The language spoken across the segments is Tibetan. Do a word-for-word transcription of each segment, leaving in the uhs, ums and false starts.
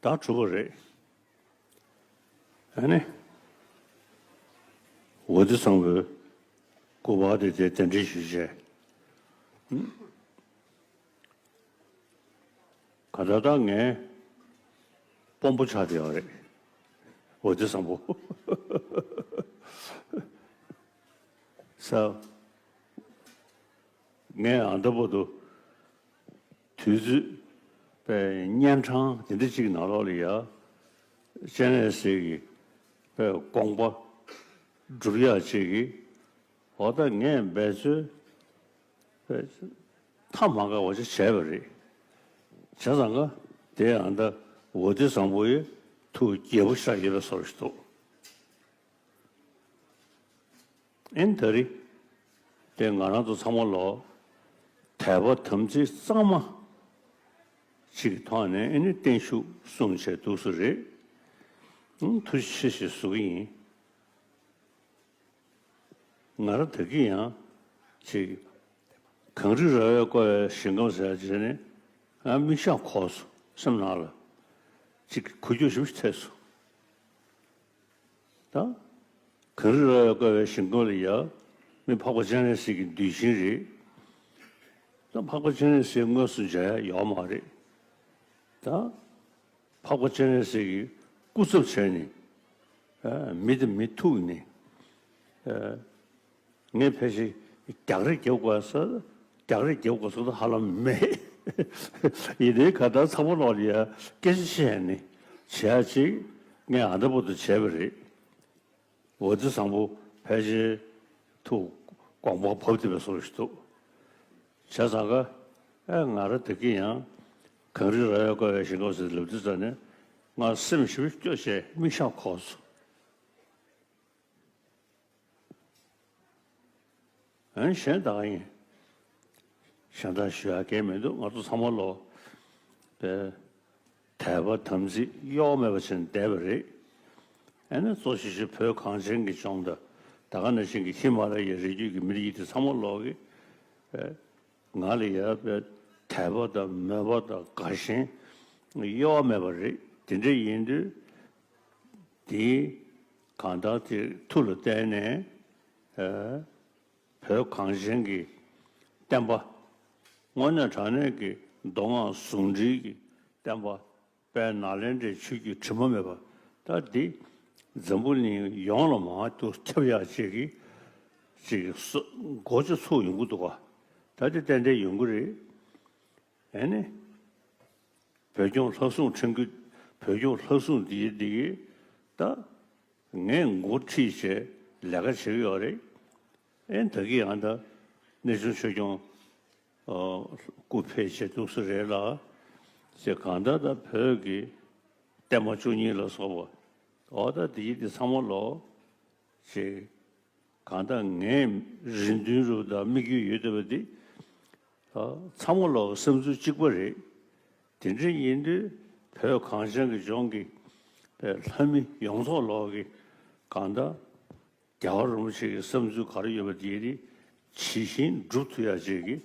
ཟླ་དྲུག་པ་རེད། ཨ་ནི། འོ་དེ་བཟང་པོའི་སྐུ་པར་དེ་དེ་གདན་འདྲེན་ཞུས་བྱས། ག་ད་ལྟ་ངའི་དཔོན་པོ་ཆགས་བསྡད་ཡོད་རེད། འོ་དེ་བཟང་པོ། ས། ངས་ཨ་ད་བར་དུ་དུས་ཚོད་པའི་གཉན་འཕྲང་དེ་འདྲ་གཅིག་ནང་ལོགས་ལ་ཡ། སྤྱན་རས་གཟིགས་ཀྱི་པའི་དགོངས་པ་སྒྲུབ་ཡག་ཅིག་གི། འོ་ད་ངས་འབད་རྩོལ་པའི་མཐའ་མ་འགག་པ་ཅིག་བྱས་པ་རེད། བྱས་ཙང་ཀ་དེ་ཨ་ད་འོ་དེ་བཟང་པོ་ཡི་ཐུགས་དགྱེས་པོ་ཤར་ཡོད་པའི་བཟོ་ཞིག་འདུག་ཨེ་ནི་ད་རེས་དེ་ང་རང་ཚོ་ཚང་མ་ལོ་དད་པ་དམ་ཚིག་གཙང་མ་ཅིག་གི་ཐོག་ནས་ཨེ་ནི་བརྟན་བཞུགས་གསུངས་བྱས་འདུག་སེ་རེད། ཨང་། ཐུགས་རྗེ་ཆེ་ཞེས་ཞུ་གི་ཡིན། ང་རང་ད་གིན་ཡང་ཅིག་གངས་རི་ར་བས་བསྐོར་བའི་ཞིང་ཁམས་ཟེར་ཡག་ཅིག་ནས་ཨ་མིག་ཤེལ་འཁོར་སོང་། སེམས་ནང་ལ་ཅིག་འགུལ་སྐྱོད་ཞེ་པོ་ཅིག་ཐེབས་སོང་། ད། གངས་རི་ར་བས་བསྐོར་བའི་ཞིང་ཁམས་ལ་ཡ། མི་འཕགས་པ་སྤྱན་རས་གཟིགས་ཀྱི་གདུལ་ཞིང་རེད། ད་འཕགས་པ་སྤྱན་རས་གཟིགས་དངོས་སུ་མཇལ་ཡག་ཡོད་མ་རེད། ད། འཕགས་པ་སྤྱན་རས་གཟིགས་ཀྱི་སྐུ་ཚབ་བྱས་ནས། ཨ། མི་དང་མི་ཐུག་ནས། ཨ། ངས་ཕལ་ཆེར་རྒྱག་རེས་རྒྱབ་དགོས་ས། རྒྱག་རེས་རྒྱབ་དགོས་ས་ད་ཧ་ལམ་མེད། ཡིན་ནའི་ག་ད་ཚང་མ་ལོག་ལ་ཡ་སྐད་ཆ་བཤད་ནས་བྱེད་ཡག་ཅིག་ངས་ཨ་ད་བར་དུ་བྱས་པ་རེད། འོ་དེ་བཟང་པོ་ཕལ་ཆེར་ཐུགས་དགོངས་པ་བབས་བསྡད་པའི་བཟོ་ཞིག་འདུག་བྱས་ཙང་ཀ་ཨེ་ང་རང་ད་གིན་ཡང་གངས་རི་ར་བས་བསྐོར་བའི་ཞིང་ཁམས་ཟེར་ལབ་དུས་ཙ་ནས་ང་སེམས་ཞེ་པོ་སྐྱོ་བྱས་མིག་ཤེལ་འཁོར་སོང་། ཨན་གཞན་དག་ཡིན། གཞན་དག་ཞུ་ཡག་གང་མི་འདུག་ང་ཚོ་ཚང་མ་ལོ། པའི་དད་པ་དམ་ཚིག་གཡོ་བ་མེད་པ་བྱས་ནས་བསྡད་པ་རེད། ཨ་ནི་གཙོ་ཆེ་ཤོས་བོད་གངས་ཅན་གྱི་ལྗོངས་དང་། ད་ག་ནང་བཞིན་གྱི་ཧི་མ་ལ་ཡའི་རི་རྒྱུད་ཀྱི་མི་རིགས་དེ་ཚང་མ་ལོག་གི། ཨ། ང་ལ་ཡ་པའི་དད་པ་དང་མོས་པ་དང་དགའ་ཞེན་གཡོ་བ་མེད་པ་རེད། དེ་འདྲ་ཡིན་དུས། དེའི་གང་ལྟར་དེ་མཐུ་ལ་བརྟེན་ནས། ཨ། བོད་གངས་ཅན་གྱི་བསྟན་པ། དངོས་གནས་དྲང་གནས་ཀྱི་མདོ་སྔགས་ཟུང་འབྲེལ་གྱི་བསྟན་པ། དཔལ་ནཱ་ལེནྡྲའི་ཆོས་བརྒྱུད་དྲི་མ་མེད་པ། ད་འདི་འཛམ་བུ་གླིང་ཡོངས་ལ་མར་དུ་ཁྱབ་ཡག་ཅིག་གི་ཅིག་སོ་སྒོ་ཅིག་ཚུགས་ཡོང་གི་འདུག་ག་ད་འདི་ཏན་ཏན་ཡོང་གི་རེད། ཨེ་ནི། བོད་སྐྱོང་ལྷ་སྲུང་ཁྲིམས་ཀྱི། བོད་སྐྱོང་ལྷ་སྲུང་འདི་འདི་གི་ད་ངས་འགོ་ཁྲིད་བྱས་ལས་ཀ་བྱེད་ཀྱི་ཡོད་རེད། ཨེ་ད་གི་ཡང་ད་གནས་ཆུང་ཆོས་སྐྱོང་སྐུ་ཕེབས་བྱས་འདུག་སེ་རེད་ལ། ཅེས་གང་ལྟར་ད་བོད་ཀྱི་བསྟན་པ་བཅུ་གཉིས་ལ་སོགས་པ་འོ་ད་འདི་འདི་ཚང་མ་ལོ། ཅེས། གང་ལྟར་ངས་རེ་འདུན་རུ་དང་དམིགས་ཡུལ་ཡོད་བསྡད་པ་འདི། ཚང་མ་ལོག་བསམ་ཚུལ་གཅིག་པ་རེད། དེ་འདྲ་ཡིན་དུས་བོད་གངས་ཅན་གྱི་ལྗོངས་ཀྱི་ལྷ་མི་ཡོངས་རྫོགས་ལོག་གི་གང་ལྟར་རྒྱལ་བ་རིན་པོ་ཆེ་གི་བསམ་ཚུལ་ག་རེ་ཡོད་པ་དེ་ནི་ཇི་བཞིན་སྒྲུབ་ཐུབ་ཡག་ཅིག་གི་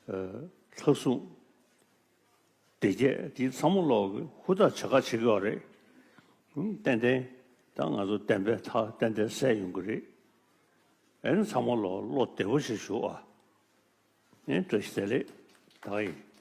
ལྷ་སྲུང་སྡེ་བརྒྱད་དེ་ཚང་མ་ལོག་གི་ཧུར་ཐག་བྱེད་ཁ་བྱེད་ཀྱི་ཡོད་རེད། ཏན་ཏན་ད་ང་ཚོ་བདེན་པའི་མཐའ་ཏན་ཏན་གསལ་ཡོང་གི་རེད། ཨེ་ནི་ཚང་མ་ལོག་བློ་བདེ་པོ་ཞིག་ཞུ་ཨ། ཨེ་བཀྲ་ཤིས་བདེ་ལེགས། ད་ཡིན།